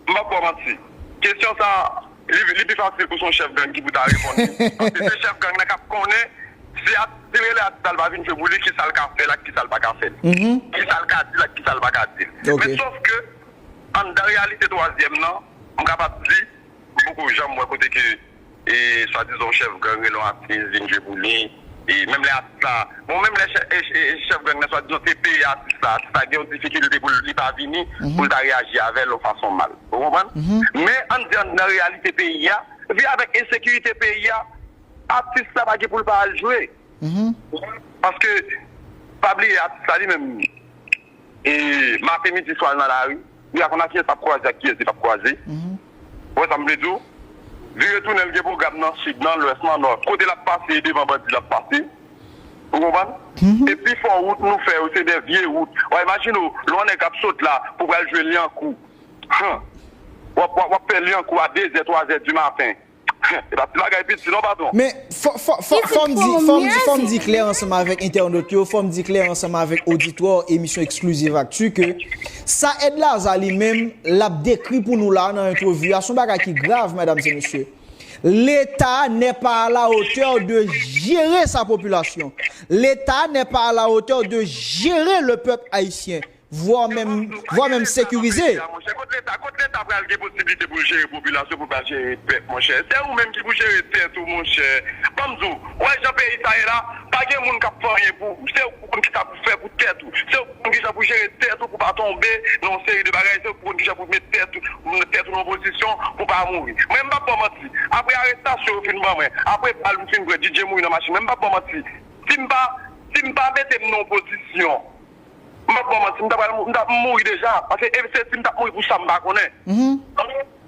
m p ap ba w manti. Kesyon sa, li, li pi fasil pou se yon chèf gang ki pou ta reponn li. Paske se chèf gang nan k ap konnen si a, si l rele atis la, l pa vin jwe pou li, kisa l ka fè l ak kisa l pa ka fè l. Kisa l ka di l ak kisa l pa ka di l. Men sòf ke, anndan reyalite twazyèm nan, m kapab di, m poko janm wè kote ke e swadizan yon chèf gang rele yon atis vin jwe pou li. E menm lè atis la, bon, menm lè chè- e- e- chèf gang nan swadizan te peye atis la, atis la gen yon difikilte pou l, li pa vini, pou l ta reyaji avè l yon fason mal. Ou konprann? Men ann di ann nan reyalite peyi a, epi avèk ensekirite peyi a, atis la pa gen pou l pa al jwe. Paske, pa bliye, atis la li menm, e maten, midi, swa l nan lari, li pa konn ak kiyès l ap kwaze, ak kiyès li p ap kwaze. Ou wè sa m vle di w? Vire tounen, l gen pwogram nan sid, nan lwès, nan nò. Kote l ap pase, e devan bandi l ap pase. Ou konprann? E pifò wout nou fè yo, se de vye wout. W a imajine w, lè yon nèg ap sot la pou pral jwe Lyankou. Huh. W ap, w ap, w ap fè Lyankou a de zè, twa zè di maten. E pa ti bagay piti non, patwon. Men fò, fò, fò, fò m di, fò m di, fò m di klè ansanm avèk entènot yo, fò m di klè ansanm avèk oditwa emisyon Exclusive Actu ke sa Edlaza li menm l ap dekri pou nou la nan entèvyou a, se yon bagay ki grav, mesdames et messieurs. L'État n'est pas à la hauteur de gérer sa population. L'État n'est pas à la hauteur de gérer le peuple haïtien. Voire même, voire même sécurisé. Monchè, kot Leta, kot Leta pral gen posiblite pou l jere popilasyon, pou l pa jere pèp, monchè? Se ou menm ki pou jere tèt ou, monchè. Ban m di w, ou wè jan peyi sa ye la, pa gen moun k ap fè anyen pou ou. Se ou k konn kisa pou fè pou tèt ou. Se ou k konn kijan pou jere tèt ou pou pa tonbe nan yon seri de bagay. Se ou k konn kijan pou met tèt ou, tèt ou nan yon pozisyon pou pa mouri. Mwen, m p ap ba w manti. Apre arestasyon yo fin ban mwen, apre bal m fin pran, D J mouri nan machin mwen, m p ap ba w manti. Si m pa, si m pa mete m nan yon pozisyon, m p ap ba w manti, m ta pral mou-, m t ap mouri deja. Paske e se si m t ap mouri pou sa m pa konnen.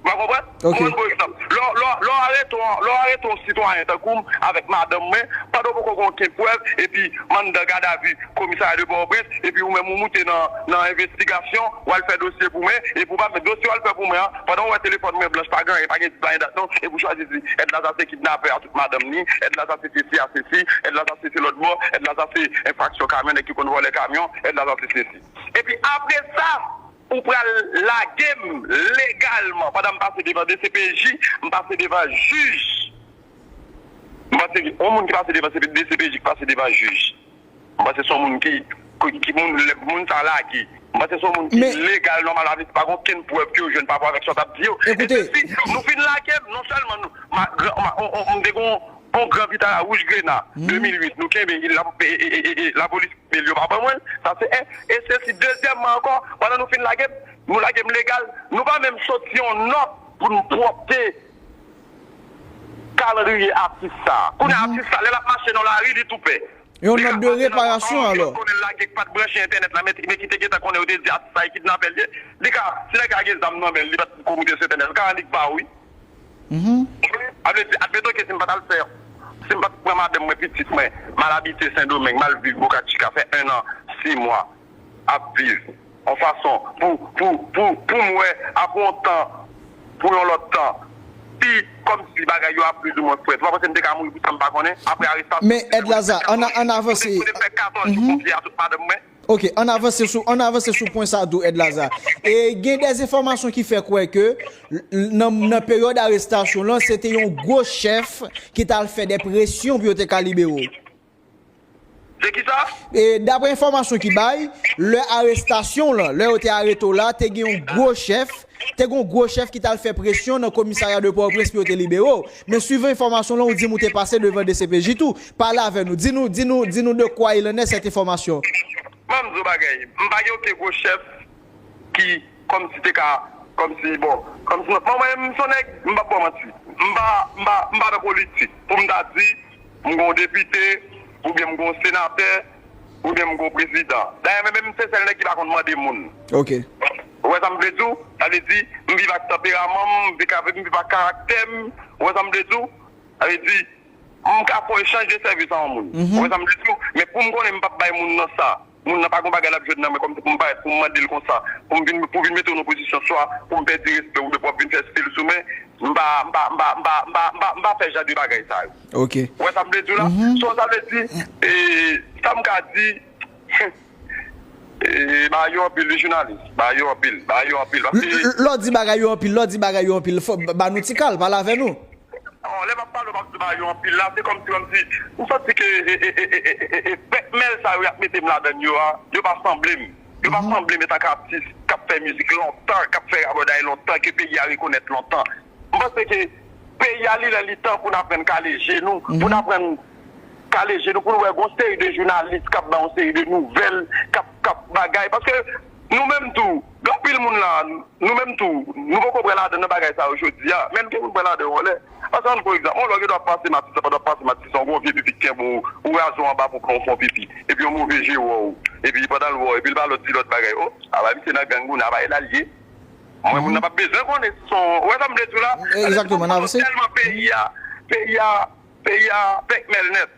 Ou konprann? Mwen, bon egzanp, lè w, lè w, lè w arete yon, lè w arete yon sitwayen tankou m avèk madanm mwen, pandan w poko gen okenn prèv, epi m anndan gadavi komisarya de Pòtoprens, epi ou menm ou moute nan, nan envestigasyon, w al fè dosye pou mwen, epi w pa mèt dosye w al fè pou mwen an, pandan w wè telefòn mwen blanch, pa gen anyen, pa gen tit, pa gen dat non, epi w chwazi di Edlaza se kidnapè a tout madanm li, Edlaza se sesi a sesi, Edlaza se, se lòt bò, Edlaza se enfraksyon kamyon, nèg ki konn vòlè kamyon, Edlaza se sesi. Epi apre sa, ou pral lage m legalman. Pandan m pase devan D C P J, m pase devan jij. M panse ke yon moun ki pase devan D C P J, ki pase devan jij, m panse se yon moun ki, ki, ki moun, lè moun sa lage. M panse se yon moun ki legal, nòmal, avèk pa gen okenn prèv ke yo jwenn pa rapò avèk sa w t ap di yo. E se si nou fin lage m, non sèlman nou, ma, gran, ma, on, on, m te gen yon, yon gran Vitara wouj grena, de mil uit, nou kenbe, e, e, e, e, e, lapolis kenbe l, yo pa ban mwen l. Sa se en. E se si, dezyèmman ankò, pandan nou fin lage m, nou lage m legal, nou pa menm soti yon nòt pou n pwòpte kalandriye atis sa a. Kounye a, atis sa, lè l ap mache nan lari, li tou pè. Yon nòt de reparasyon, alò. Konnen l lage, pa t branche entènèt la, men, men ki te gentan konnen yo te di atis sa e kidnapè l ye. Li ka, si nèg la gen zam nan men l, li pa t ko moute sou entènèt, li ka annik ba w, wi. A vle di, admeton ke si m pa t al fè, si m pa t pran madanm mwen, pitit mwen, m al abite Sendomeng, m al viv Boca Chica, fè en an, sis mwa, ap viv yon fason pou, pou, pou, pou m wè, apre yon tan, pou yon lòt tan, pi kòmsi bagay yo ap plizoumwen frèt. Ou pa panse m te ka mouri pou sa m pa konnen? Apre arestasyon, men, Edlaza, ann, ann avanse. Kote m fè katòz jou konfye a tout madanm mwen. Ok, ann avanse sou, ann avanse sou pwen sa tou, Edlaza. E gen de enfòmasyon ki fè kwè ke l-, l-, nan, nan peryòd arestasyon lan, se te yon gwo chèf ki t al fè de presyon pou yo te ka libere w. Se ki sa? E daprè enfòmasyon ki bay, lè arestasyon w lan, lè yo te arete w la, te gen yon gwo chèf, te gen yon gwo chèf ki t al fè presyon nan komisarya de Pòtoprens pou yo te libere w. Men swivan enfòmasyon lan, ou di m ou te pase devan D C P J tou. Pale avè nou. Di nou, di nou, di nou de quoi il en est cette information. Ban m di w bagay. M pa gen okenn gwo chèf ki kòmsi te ka, kòmsi, bon, kòmsi, non, mwen, mwen, m se yon nèg, m p ap ba w manti. M pa, m pa, m pa nan politik pou m ta di m gon depite, oubyen m gon senatè, oubyen m gon prezidan. Dayè, mwen menm, m se sèl nèg ki pa konn mande moun. Ok. Ou wè sa m vle di w? Sa vle di, m viv ak tanperaman m, m viv ak, m viv ak karaktè m. Ou wè sa m vle di w? Sa vle di, m ka fè yon echanj de sèvis a yon moun. Ou wè sa m vle di w? Men pou m konnen m p ap bay moun nan sa, moun nan pa gen bagay l ap jwenn nan mwen kòmsi pou m parèt, pou m mande l konsa, pou m vin, pou vin mete w nan pozisyon swa pou m pèdi respè w oubyen pou w ap vin fè stil sou mwen, m pa, m pa, m pa, m pa, m pa, m pa, m pa fè jan de bagay sa yo. Ok. Ou wè sa m vle di w la? So, sa vle di, e, sa m ka di, e, bagay yo anpil, wi, jounalis. Bagay yo anpil, bagay yo anpil. Paske l-, l-, lè w di bagay yo anpil, lè w di bagay yo anpil, fò, ba nou ti kal, pale avè nou. Oh, lè m ap pale w, m ap di bagay yo anpil la, se kòmsi, kòmsi, m santi ke, e, e, pèp mèl sa yo y ap mete m ladann yo a, yo pa sanble m. Yo pa sanble m etan k atis, k ap fè mizik lontan, k ap fè rabòday lontan, ke peyi a rekonèt lontan. M panse ke peyi a li lè li tan pou n aprann kale je nou, pou n aprann kale je nou, pou n wè gon seri de jounalis k ap bay yon seri de nouvèl, k ap, k ap bagay. Paske nou menm tou, gen anpil moun la, nou menm tou, nou poko pran ladan nan bagay sa yo jodi a, men n gen pou n pran ladan yon lè. Paske ann pran egzanp, yon lè w gen dwa ap pase Matisan, pandan w ap pase Matisan, w gen yon vye pipi k kenbe w, ou raze w anba pou w pran w fè yon pipi, epi yon move je wè w, epi pandan l wè w, epi l ba lòt di lòt bagay, o, a bay misye nan gang, moun nan a bay l al ye. Mwen, moun nan p ap bezwen konnen si se yon, ou wè sa m vle di w la? Egzakteman, n avanse. Tèlman peyi a, peyi a, peyi a pèkmèl nèt.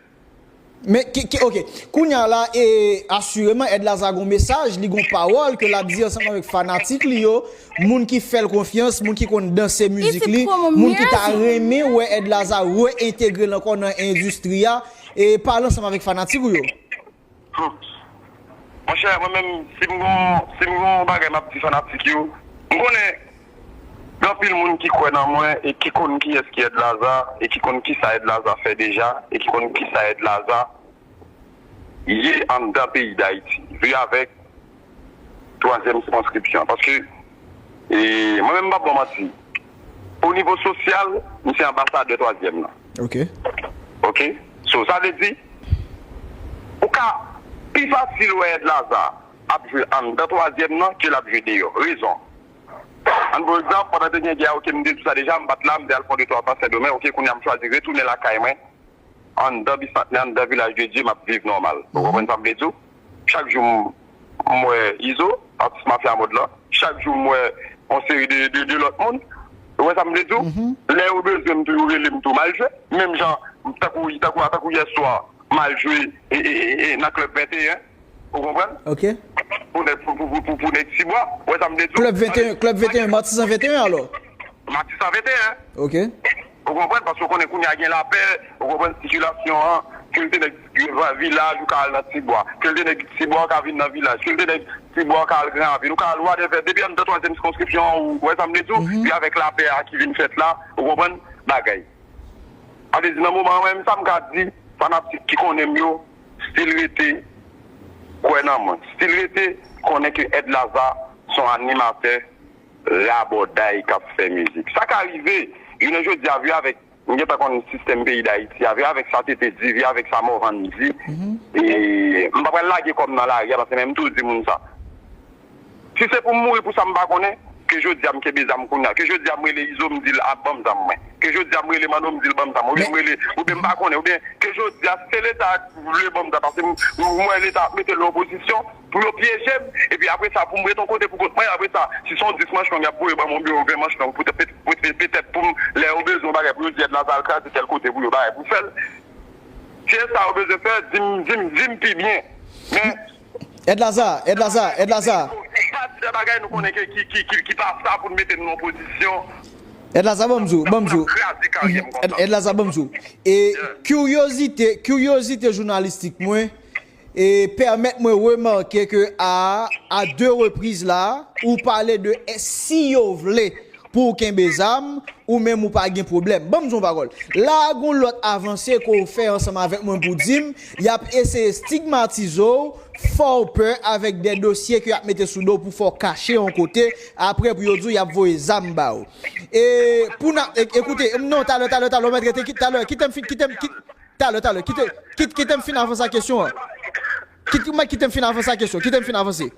Men, ki, ki, ok. Kounye a la, e, asireman, Edlaza gon mesaj, li gon pawòl ke l ap di ansanm avèk fanatik li yo, moun ki fè l konfyans, moun ki konn danse mizik li, moun ki ta renmen wè Edlaza re-entegre l ankò nan endistri a, e pale ansanm avèk fanatik ou yo. Hmm. Monchè, mwen menm, si m gon, si m gon bagay m ap di fanatik yo, m konnen gen anpil moun ki kwè nan mwen e ki konn kiyès ki Edlaza e ki konn kisa Edlaza fè deja e ki konn kisa Edlaza ye anndan peyi Dayiti, vi avèk twazyèm sikonskripsyon. Paske, e, mwen menm, m p ap ba w manti, o nivo sosyal, m se anbasadè twazyèm nan. Ok. Ok, Ok? So, sa vle di, ou ka pi fasil wè Ed Lazare ap jwe anndan twazyèm nan ke l ap jwe deyò. Rezon. Ann pran egzanp, pandan te gen gè a, ok, m te di w sa deja, m pa t la, m te al fè yon de twa tan Sendomeng, ok, kounye a m chwazi retounen lakay mwen, anndan Bisantnè, anndan Vilaj de Dye, m ap viv nòmal. Ou konprann sa m vle di w? Chak jou m, m wè Izo, atis mafya mòd lan, chak jou m wè yon seri de, de, de lòt moun. Ou wè sa m vle di w? Lè yo bezwen m tou, yo rele m tou, m al jwe. Menm jan, tankou, tankou, tankou yèswa, m al jwe e, e, e, e, nan Klèb venteyen. Ou konprann? Ok. Pou nèg, pou, pou, pou, pou, pou nèg Tibwa. Ou wè sa m vle di w? Klèb venteyen, Klèb venteyen, Matisan venteyen alò? Matisan venteyen. Ok. Ou konprann? Paske w konnen kounye a gen lapè, ou konprann sikilasyon an, ke l te nèg vilaj, ou ka al nan Tibwa. Ke l te nèg Tibwa, ou ka vin nan vilaj. Ke l te nèg Tibwa, ou ka al Gran Ravin, ou ka al whatever. Depi anndan twazyèm sikonskripsyon an, ou wè sa m vle di w? Pi avèk lapè a ki vin fèt la, ou konprann? Bagay. Sa vle di nan moman an, mwen menm sa m ka di, fanatik ki konnen m yo, still rete kwè nan mwen. Still rete konnen ke Ed Lazare se yon animatè rabòday k ap fè mizik. Sa ka rive, jounen jodi a, vye avèk, m gentan konn sistèm peyi Dayiti a, vye avèk sa Tete di, vye avèk sa Morvan di, e m pa pral lage kò m nan lari a, paske menm tou di moun sa. Si se pou m mouri pou sa m pa konnen, ke jodi a m kenbe zam kounye a. Ke jodi a m rele Izo, m di l, "A, ban m zam mwen." Ke jodi a m rele Manno, m di l, "Ban m zam mwen." Oubyen m rele, oubyen m pa konnen. Oubyen ke jodi a, se Leta k vle ban m zam. Paske m, m wè Leta ap mete l nan yon pozisyon pou yo pyeje m. Epi apre sa, pou m ret yon kote pou kont mwen, apre sa, si se yon dis manch long y ap voye ban mwen, oubyen yon ven manch long, poutèt, poutèt, poutèt pou m, lè yo bezwen yon bagay pou yo di Ed Lazare al kraze tèl kote pou yo bagay pou fè l. Si se sa yo bezwen fè, di m, di m, di m pi byen. Men, Ed Lazare, Ed Lazare, Ed Lazare. Yon kantite bagay nou konnen ki, ki, ki, ki, ki pa sa pou n mete n nan yon pozisyon. Ed Lazare, ban m di w, ban m di w. Ed, Ed Lazare, ban m di w. E kiryozite, kiryozite jounalistik mwen, e pèmèt mwen remake ke a, a de repriz la, ou pale de, e si yo vle pou w kenbe zam, ou menm ou pa gen pwoblèm. Ban m di w yon pawòl. La a gon lòt avanse ke w fè ansanm avèk mwen pou di m, y ap eseye stigmatize w, fè w pè avèk de dosye ke y ap mete sou do w pou fè w kache yon kote, apre pou yo di w y ap voye zam ba w. E pou n a, e, ekoute, non, talè, talè, talè, w mèt rete, ki, talè, kite m fin, kite m, ki, talè, talè, kite, kite, kite m fin avanse a kesyon an. Kite, mwen kite m fin avanse a kesyon, kite m fin avanse.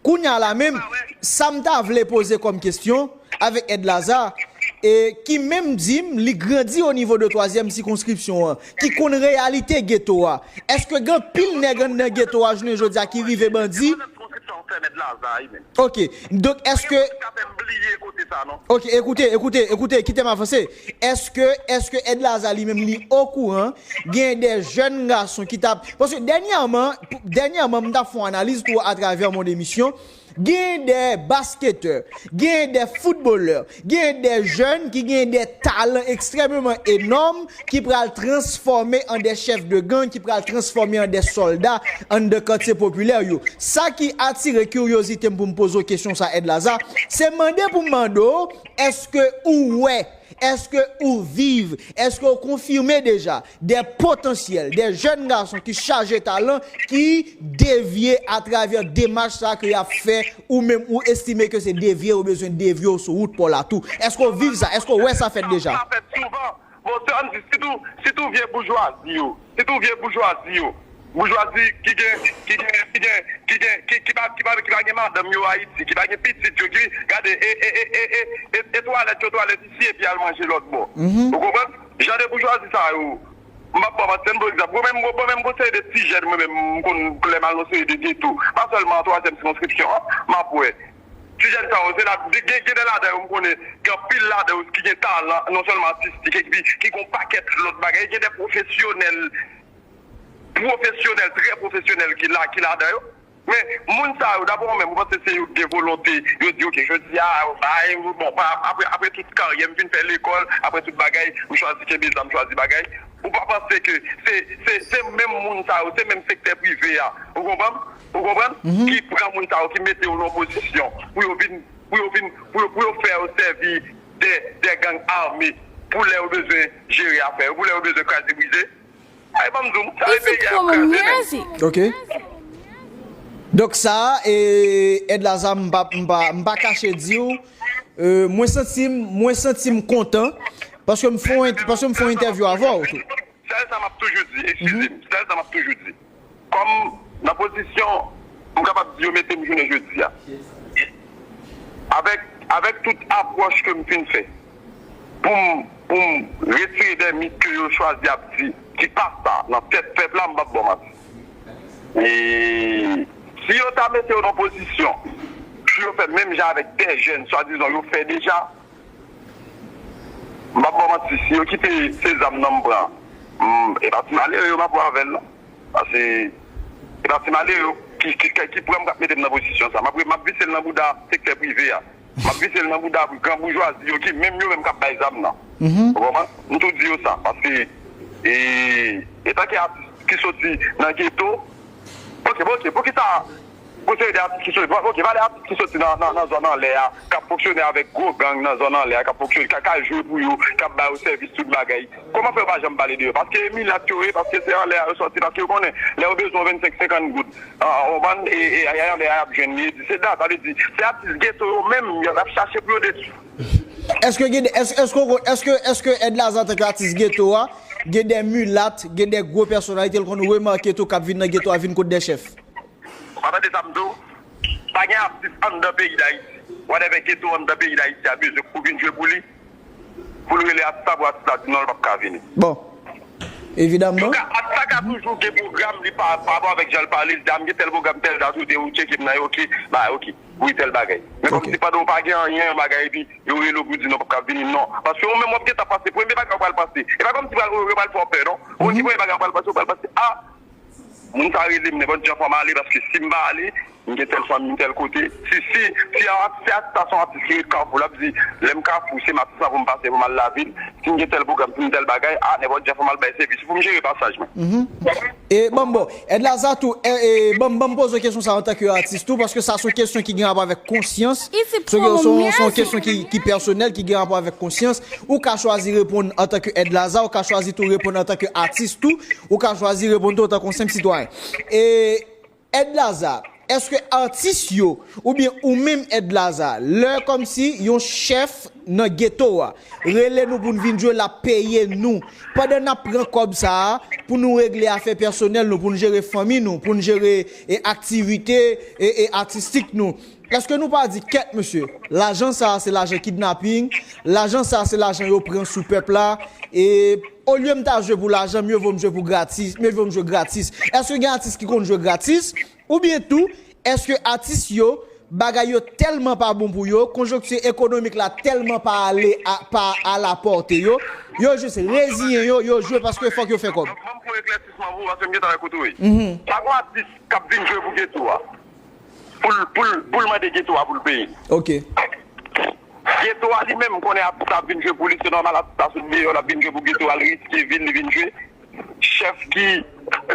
Kounye a la menm, sa m ta vle poze kòm kesyon avèk Ed Lazare, e ki menm di m li grandi o nivo de twazyèm sikonskripsyon an, ki konn reyalite geto a. Èske gen anpil nèg anndan geto a jounen jodi a ki rive bandi? Sikonskripsyon an fè Ed Lazare, wi, men. Ok. Donk, èske... Sa fè m bliye kote sa, non. Ok, ekoute, ekoute, ekoute, kite m avanse. Èske, èske Ed Lazare li menm li okouran gen de jèn gason ki t ap, paske dènyèman, dènyèman, m t ap fè yon analiz tou atravè mon emisyon. Gen de basketè, gen de foutbolè, gen de jèn ki gen de talan ekstrèmeman enòm ki pral transfòme an de chèf de gang, ki pral transfòme an de sòlda anndan katye popilè yo. Sa ki atire kiryozite m pou m poze w kesyon sa, Ed Lazare, se mande pou m mande w, èske ou wè, èske ou viv, èske ou konfime deja de potansyèl, de jèn gason ki chaje talan, ki devye atravè demach sa ke y ap fè, ou menm ou estime ke se devye yo bezwen devye w sou wout pa w la tou? Èske w viv sa? Èske w wè sa fèt deja? Sa fèt souvan. Bon, se ann di, sitou, sitou vye boujwazi yo, sitou vye boujwazi yo, boujwazi ki gen, ki gen, ki gen, ki gen, ki, ki pa, ki pa, ki pa gen madanm yo Ayiti, ki pa gen pitit yo, ki, gade, e, e, e twalèt yo, twalèt isi, epi al manje lòt bò. Ou konprann? Jan de boujwazi sa yo, m ap ba w, m ap tande, pa egzanp, mwen menm, mwen menm, gon seri de ti jèn, mwen menm, m konn lè m al nan seri de geto, pa sèlman an twazyèm sikonskripsyon an, m ap wè. Ti jèn sa yo, se la, gen, gen de ladan yo, m konnen gen anpil ladan yo ki gen talan, non sèlman atistik, epi ki gen yon pakèt lòt bagay. Gen de pwofesyonèl, pwofesyonèl, trè pwofesyonèl ki la, ki ladan yo. Men, moun sa yo, daprè mwen menm, ou panse se yo ki gen volonte, yo di, "Ok, jodi a, bay, bon, pa, apre, apre tout karyè, m fin fè lekòl, apre tout bagay, m chwazi kenbe zam, m chwazi bagay." Ou pa panse ke se, se, se menm moun sa yo, se menm sektè prive a, ou konprann? Ou konprann? Ki pran moun sa yo, ki mete yo nan pozisyon pou yo vin, pou yo vin, pou yo, pou yo fè yo sèvi de, de gang ame pou lè yo bezwen jere afè yo, pou lè yo bezwen kraze brize. Ay, ban m di w, sa e peyi a ap kraze menm. Ok. Donk sa, e, Ed Lazare, m pa, m pa, m pa kache di w, e, mwen santi m, mwen santi m kontan, paske m fè yon ent-, paske m fè yon entèvyou avè w tou. Sèl sa m ap toujou di, eskize m, sèl sa m ap toujou di. Kòm nan pozisyon, m kapab di yo mete m jounen jodi a. Avèk, avèk tout apwòch ke m fin fè, pou m, pou m retire de mit ke yo chwazi ap di, ki pa sa, nan tèt pèp la, m p ap ba w manti. E si yo ta mete yo nan pozisyon, si yo fè menm jan avèk de jèn, swadizan yo fè deja, m p ap ba w manti, si yo kite se zam nan m pran, m, e pa ti malere yo m ap wè avè l non. Paske e pa ti malere yo ki, ki, ki pran m k ap mete m nan pozisyon sa. M ap, m ap vise l nan bouda sektè prive a. M ap vise l nan bouda gran boujwazi yo ki menm yo menm k ap bay zam nan. Ou konprann? M tou di yo sa. Paske e, etanke atis ki soti nan geto, ok, bon, ok, poukisa pou se de atis ki soti, ok, pale atis ki soti nan, nan, nan zòn anlè a, k ap fonksyone avèk gwo gang nan zòn anlè a, k ap fonksyone, k ap, k ap jwe pou yo, k ap ba yo sèvis tout bagay. Kòman fè yo pa janm pale de yo? Paske e milat yo ye, paske se anlè a yo sòti, paske yo konnen lè yo bezwen yon vennsenk, senkant goud, an, an, yon bann, e, e, e anlè a y ap jwenn li, se dat, sa vle di, se atis geto yo menm, y ap chache pou yo detwi. Èske gen de, èske, èske, èske, èske Ed Laza, antanke atis geto a, gen de milat, gen de gwo pèsonalite l konn remake tou k ap vin nan geto a, vin kot de chèf? Ou pa tande sa m di w? Pa gen atis anndan peyi Dayiti, whatever geto anndan peyi Dayiti a bezwen pou vin jwe pou li, pou l rele atis la, pou atis la di non, l p ap ka vini. Bon. Evidamman. Yo ka, atis la ka toujou gen pwogram li pa, pa rapò avèk jan l pale, l di a m gen tèl pwogram, tèl dat, ou te, ou tcheke m nan, ok, ba, ok, wi, tèl bagay. Men kòmsi pandan w pa gen anyen, yon bagay, epi yo rele w pou di non, p ap ka vini, non. Paske ou menm w ap gentan panse, premye bagay ou pral panse. E pa kòmsi pral, yo pral fè w pè, non. Ou di premye bagay ou pral panse, ou pral panse, a, moun sa rele m, nenpòt jan fò m ale, paske si m pa ale, m gen tèl fanmi, m tèl kote. Si, si, si a, si a, sa se yon atis ki ret Kafou, l ap di, lè m Kafou, se m atis la pou m pase, pou m al lavil. Si m gen tèl pwogram, si m tèl bagay, a, nenpòt jan fò m al bay sèvis pou m jere pasaj mwen. E, ban m, bon, Ed Laza tou, e, e, ban m, ban m poze w kesyon sa antanke atis tou, paske sa se yon kesyon ki gen rapò avèk konsyans. Se yon, se yon, se yon kesyon ki, ki pèsonèl, ki gen rapò avèk konsyans. Ou ka chwazi reponn antanke Ed Laza, ou ka chwazi tou reponn antanke atis tou, ou ka chwazi reponn tou antanke yon senp sitwayen. E Ed Laza, èske atis yo, oubyen ou menm Ed Laza, lè kòmsi yon chèf nan geto a rele nou pou n vin jwe, l ap peye nou, pandan n ap pran kòb sa a pou nou regle afè pèsonèl nou, pou n jere fanmi nou, pou n jere, e, aktivite, e, e, atistik nou, èske nou pa di, kèt mesye, lajan sa a se lajan kidnaping, lajan sa a se lajan yo pran sou pèp la, e olye m ta jwe pou lajan, mye vo m jwe pou gratis, mye vo m jwe gratis. Èske gen atis ki konn jwe gratis? Oubyen tou, èske atis yo, bagay yo tèlman pa bon pou yo, konjonkti ekonomik la tèlman pa ale a, pa alapòte yo, yo jis reziyen yo, yo jwe paske fòk yo fè kòb? Ban m fè yon eklèsisman pou ou, paske m gentan wè kote w ye. Pa gen atis k ap vin jwe pou geto a. Pou l, pou l, pou l mande geto a pou l peye. Ok. Geto a li menm konnen atis la ap vin jwe pou li, se nòmal atis la sot deyò, l ap vin jwe pou geto a, l riske vi l, li vin jwe. Chèf ki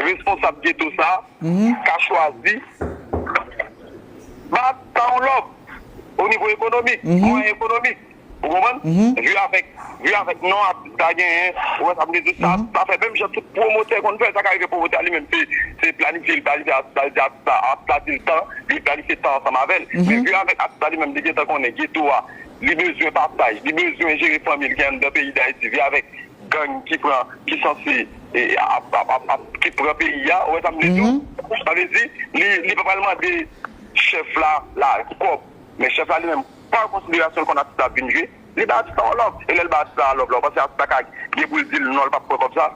responsab geto sa a ka chwazi, ba atis sa yon lòb o nivo ekonomik, mwayen ekonomik. Ou konprann? Vye avèk, vye avèk non atis la genyen, ou wè sa m vle di, sa, sa fè menm jan tout pwomotè konn fè, sa ka rive pwomotè a li menm, se, se planifye, li planifye atis la, li di atis la, atis la di l tan, li planifye tan ansanm avè l. Men vye avèk atis la li menm, li gentan konnen geto a, li bezwen pasaj, li bezwen jere fanmi l ki anndan peyi Dayiti, vye avèk gang ki pran, ki sanse, e, ap, ap, ap, ap, ki pran peyi a, ou wè sa m vle di w? Sa vle di, li, li pa pral mande chèf la, la, kòb. Men chèf la li menm, pa konsiderasyon l konn atis la ap vin jwe, li bay atis la yon lòb. E lè l bay atis la lòb la, ou panse atis la ka gen pou l di l non, l p ap pran kòb sa?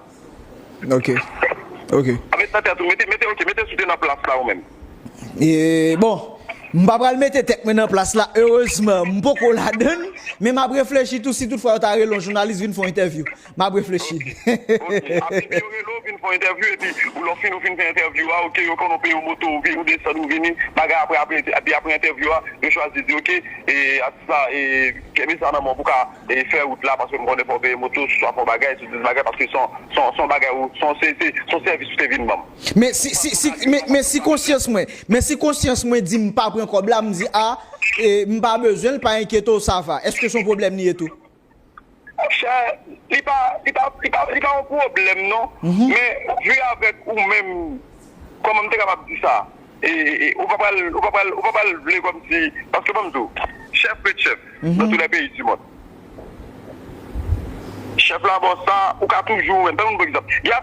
Ok. Ok. A, met nan tèt ou, mete, mete, ok, mete sou te nan plas la ou menm. E, bon, m pa pral mete tèt mwen nan plas la, erezman, m poko ladann, men m ap reflechi tou si toutfwa yo ta rele yon jounalis vin fè yon entèvyou. M ap reflechi. Ok, ok. Epi yo rele w vin fè yon entèvyou, epi ou lè w fin, ou fin fè entèvyou a, ok, yo konnen w peye w moto, ou vin, ou desann, ou vini, bagay apre, apre, epi apre entèvyou a, yo chwazi di, ok, e, atis la, e, kenbe sa nan men w pou ka, e, fè wout la, paske m konnen fò w peye moto, swa fè yon bagay, sou dis bagay, paske se yon, se yon, se yon bagay ou, se yon, se, se, se yon sèvis ou te vin ban m. Men si, si, si, men, men si konsyans mwen, men si konsyans mwen di m pa pran kòb la, m di, a, e, m pa bezwen l, pa enkyete w, sa va. Èske se yon pwoblèm li ye tou? Monchè, li pa, li pa, li pa, li pa yon pwoblèm, non. Men, vi avèk ou menm, kòman m te kapab di sa? E, e, e, ou pa pral, ou pa pral, ou pa pral vle kòmsi, paske ban m di w, chèf ret chèf, dans tous les pays du monde. Chèf la, bon, sa, ou ka toujou, ban m yon egzanp. Y a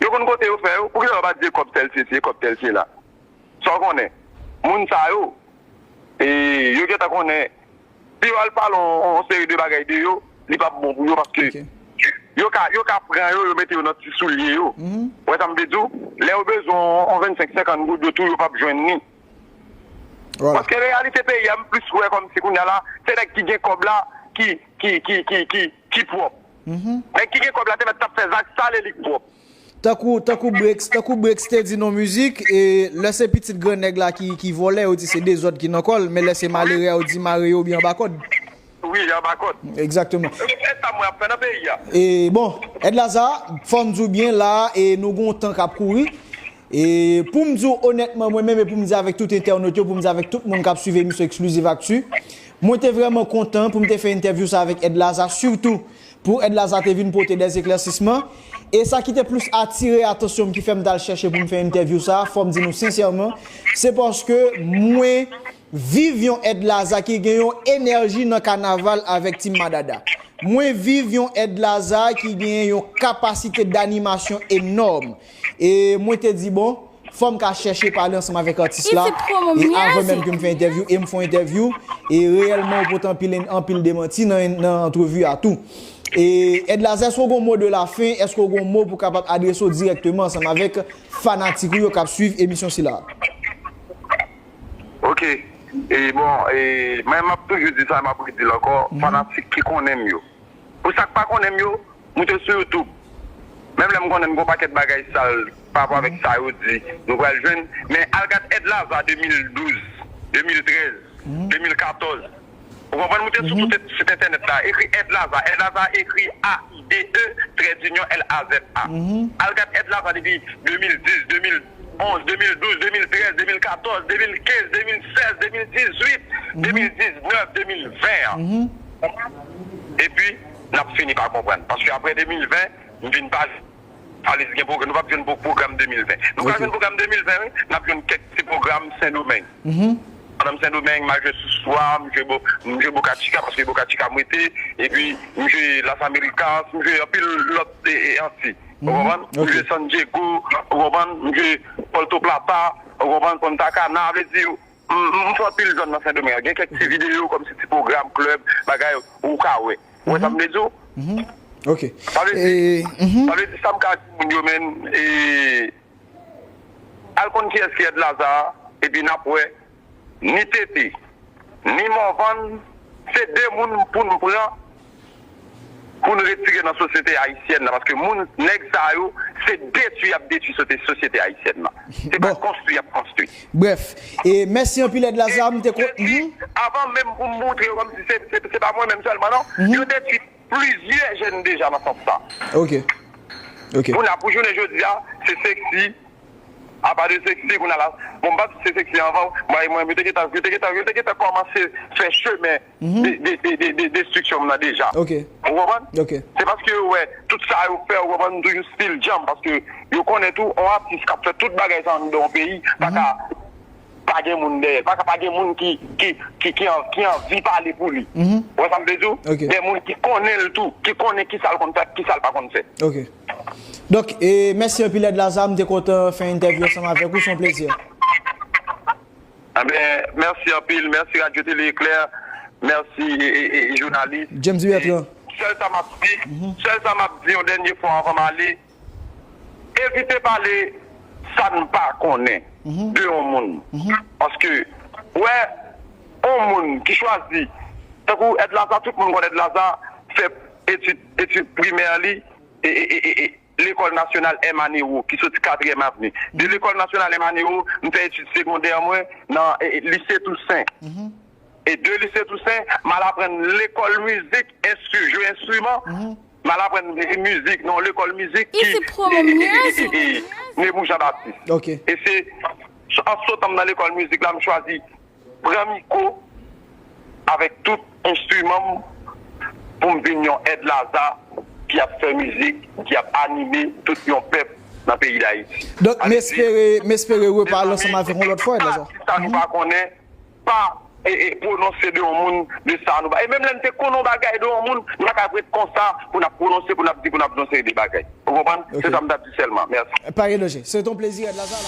Yo konn kote yo fè yo. Poukisa yo pa di e kòb tèl sesi, e kòb tèl sela? Sa w konnen, moun sa yo, e, yo gentan konnen, si yo al pale yon, yon seri de bagay de yo, li p ap bon pou yo, paske yo ka, yo ka pran yo, yo mete yo nan ti soulye yo. Ou wè sa m vle di w? Lè yo bezwen yon vennsenk, senkant goud, yo tou, yo p ap jwenn li. Paske reyalite peyi a, m plis wè kòmsi kounye a la, se nèg ki gen kòb la ki, ki, ki, ki, ki, ki pwòp. Nèg ki gen kòb la te mèt t ap fè zak sale li k pwòp. Tankou, tankou Breaks, tankou Breaks te di nan mizik, e lè se pitit gran nèg la ki, ki vòlè, yo di se dezòd ki nan kò l, men lè se malere a, yo di mare yo oubyen anba kòd. Wi, anba kòd. Egzakteman. E sa mwen ap fè nan peyi a. E bon, Èd Laza, fò m di w byen la, e nou gen yon tan k ap kouri. E pou m di w onètman, mwen menm, e pou m di avèk tout entènot yo, pou m di avèk tout moun k ap swiv emisyon Exclusive Actu, mwen te vrèman kontan pou m te fè entèvyou sa avèk Ed Laza, sitou pou Ed Laza te vin pote dè eklèsisman. E sa ki te plis atire atansyon m, ki fè m t al chèche pou m fè entèvyou sa, fò m di nou sensèman, se paske mwen viv yon Ed Laza ki gen yon enèji nan kanaval avèk Team Madada. Mwen viv yon Ed Laza ki gen yon kapasite danimasyon enòm. E mwen te di, bon, fò m ka chèche pale ansanm avèk atis la. E avan menm ke m fè entèvyou, e m fè yon entèvyou, e reyèlman, ou pote anpil, anpil demanti nan, nan antrevi a tou. E Ed Laza, èske w gen yon mo de la fen? Èske w gen yon mo pou w kapab adrese w dirèkteman ansanm avèk fanatik ou yo k ap swiv emisyon sila a? Ok. E bon, e, mwen m ap toujou di sa, m ap redi l ankò, fanatik ki konnen m yo. Pou sa k pa konnen m yo, moute sou YouTube. Menm lè m konnen m gen yon pakèt bagay sal pa rapò avèk sa yo di, nou pral jwenn. Men al gad Ed Laza de mil douz, de mil trèz, de mil katòz. Ou konprann? Moute sou tout sit entènèt la. Ekri Ed Laza. Ed Laza ekri A I D E, trè dinyon L A Z A. Al gad Ed Laza depi de mil dis, de mil onz, de mil douz, de mil trèz, de mil katòz, de mil kenz, de mil sèz, de mil dizuit, de mil diznèf, de mil ven an. Epi, n ap fini pa konprann. Paske apre de mil ven, m vin pa Alis gen pwogram, nou p ap jwenn pwogram de mil ven. Nou ka jwenn pwogram de mil ven, wi. N ap jwenn kèk ti pwogram Sendomeng. Pandan m Sendomeng, m al jwe Souswa, m jwe Boca Chica, paske Boca Chica m rete, epi m jwe Las Americas, m jwe anpil lòt anti. Ou konprann? M jwe San Diego, ou konprann? M jwe Puerto Plata, ou konprann? Punta Cana, vle di, m fè anpil zòn nan Sendomeng. Gen kèk ti videyo kòmsi ti pwogram, klèb, bagay, ou ka wè. Ou wè sa m vle di w? Ok. Sa vle di, sa vle di sa m ka di moun yo, men, e, al konn kiyès ki Ed Laza, epi n ap wè, ni Tete, ni Morvan, se de moun pou n pran, pou n retire nan sosyete ayisyèn nan, paske moun, nèg sa yo, se detwi y ap detwi sosyete ayisyèn nan. Se pa konstwi y ap konstwi. Brèf, e mèsi anpil Ed Laza, m te kon. Avan menm pou m montre yo kòmsi se, se, se pa mwen menm sèlman, non. Yo detwi plizyè jèn deja nan sans sa. Ok. Ok. Kounye a, pou jounen jodi a, se Sexy. Apa de Sexy, kounye a la, bon, m pa di se Sexy anvan, mwen, mwen, yo te gentan, yo te gentan, yo te gentan kòmanse fè chemen de, de, de, de, de destriksyon m nan deja. Ok. Ou konprann? Ok. Se paske yo wè tout sa yo fè, ou konprann, m toujou still djanm, paske yo konnen tou, yon atis k ap fè tout bagay sa anndan yon peyi, pa ka pa gen moun dèyè l, pa ka pa gen moun ki, ki, ki, ki, an, ki anvi pale pou li. Ou wè sa m vle di w? Ok. De moun ki konnen l tou, ki konnen kisa l konn fè ak kisa l pa konn fè. Ok. Donk, e, mèsi anpil Ed Laza, m te kontan fè entèvyou ansanm avèk ou, se yon plezi. Enben, mèsi anpil, mèsi Radyo Tele Eklè, mèsi, e, e, e, jounalis. James Bertrand. Sèl sa m ap di, sèl sa m ap di yon dènye fwa anvan m ale, evite pale sa n pa konnen de yon moun. Paske, wè, yon moun ki chwazi, tankou Ed Laza, tout moun konn Ed Laza, fè etid, etid primè li, e, e, e, e, e, Lekòl Nasyonal M. Anero, ki soti Katriyèm Avni. De Lekòl Nasyonal M. Anero, m fè etid segondè mwen nan, e, e, Lise Tousen. E de Lise Tousen, m al aprann lekòl mizik, enstri, jwe enstriman. M al aprann, e, mizik nan lekòl mizik ki, e, e, e, e, e, Nemou Jean Baptiste. E se, an sotan m nan lekòl mizik la, m chwazi pran mikwo avèk tout enstriman m pou m vin yon Ed Laza ki ap fè mizik, ki ap anime tout yon pèp nan peyi Dayiti. Donk, m espere, m espere repale ansanm avèk ou yon lòt fwa, Ed Laza. Sa nou pa konnen, pa, e, e, pwononse de yon moun, de sa nou pa. E menm lè n te konnen yon bagay de yon moun, nou pa ka ret konsa pou n ap pwononse, pou n ap di, pou n ap di yon seri de bagay. Ou konprann? Se sa m t ap di sèlman. Mèsi. Pa gen danje. Se te yon plezi, Ed Laza.